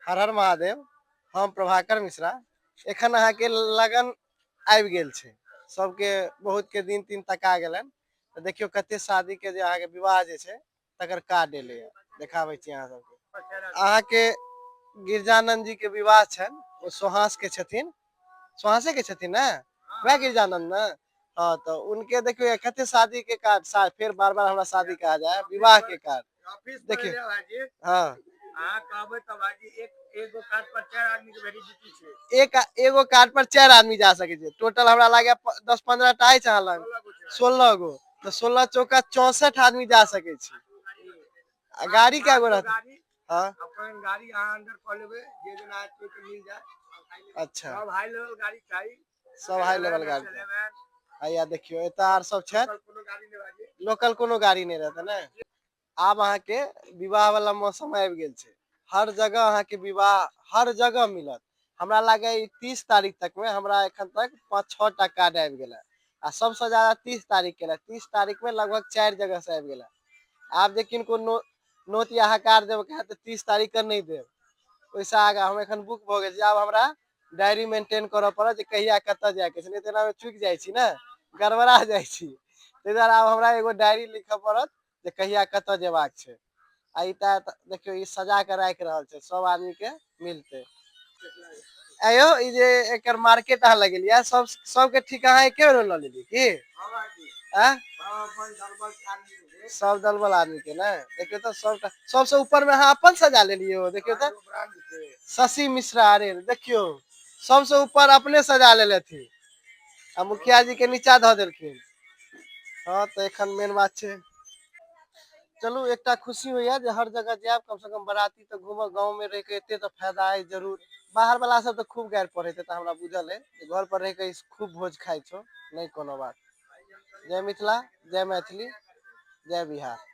हर हर महादेव। हम प्रभाकर मिश्रा। एखन अहाँके लगन आबि गेल छै, सबके बहुत के दिन तीन तका गेलनि। तऽ देखियौ कते शादी के जे अहाँके विवाह जे छै तकर कार्ड एलैए, देखाबै छी अहाँ सबके। अहाँके गिरजानंद जी के विवाह छनि, ओ सोहास के छथिन, सोहासे के छथिन ने, वएह गिरजानंद ने। हाँ, तऽ उनके देखियौ कते शादी के कार्ड, फेर बार बार हमरा शादी कहा जाए, विवाह के कार्ड ऑफिस पर देखियौ। एलियै भाईजी। हाँ। अहाँ कहबै तऽ भाईजी एक एगो कार्ड पर 4 आदमी के वैलिडिटी छै। एक एगो कार्ड पर 4 आदमी जा सकै छै। टोटल हमरा लागे 10-15 टा अछि अहाँ लग। 16 गो छै। 16 गो, तऽ 16 चौका 64 आदमी जा सकै छी। आ गाड़ी कए गो पाँच गो रहतै? गाड़ी। हाँ। अपन गाड़ी अहाँ अंदर कऽ लेबै, जे जेना आयत ओहिके मिल जायत। अच्छा। सब हाई लेवल गाड़ी चाही। सब हाई लेवल गाड़ी। हैया देखियौ एतऽ आर सब छथि। कोनो गाड़ी नहि भाईजी। लोकल कोनो गाड़ी नहि रहतै ने। आब अहाँके विवाह वाला मौसम आबि गेल छै, हर जगह अहाँके विवाह हर जगह मिलत। हमरा लागैए ई 30 तारीख तक मे हमरा एखन तक 5-6 टा कार्ड आबि गेल है, आ सबसँ ज्यादा 30 तारीख के 30 तारीख मे लगभग 4 जगह से आबि गेल है। आब जे किनको नोत या हकार देबके हैत तऽ 30 तारीख के नहि देब, ओहिसँ आगा हम एखन बुक भऽ गेल छी। आब हमरा डायरी मेंटेन करऽ पड़त जे कहिया कतऽ जायके छै, नहि तऽ एनामे चुकि जाइ छी ने, गड़बड़ा जाइ छी। ताहि दुआरे आब हमरा एगो डायरी लिखऽ पड़त जे कहिया कतऽ जेबाक छै। आ ई तऽ देखियौ ई सजा के राखि रहल छै, सब आदमी के मिलतै। आयो ई जे एकर मार्केट अहाँ लगेलियै, सबके ठीक अहाँ एके बेर लऽ लेलियै की? आँ? सब दलबल आदमी के ने। देखियौ तऽ सबटा सबसँ ऊपर में अहाँ अपन सजा लेलियै हो। देखियौ तऽ शशि मिश्रा, अरे देखियौ सबसँ ऊपर अपने सजा लेलथि आ मुखिया जी के नीचा धऽ देलखिन। हाँ, तऽ एखन मेन बात छै। चलू एकटा खुशी होइया जे हर जगह जायब, कम से कम बराती तऽ घूमब। गाँव में रहि के एते तऽ फायदा अइ जरूर। बाहर वाला सब तऽ खूब गारि पढ़ैत हेतै, हमरा बुझल अइ जे घर पर रहि के खूब भोज खाइ छौ। नहि कोनो बात। जय मिथिला, जय मैथिली, जय बिहार।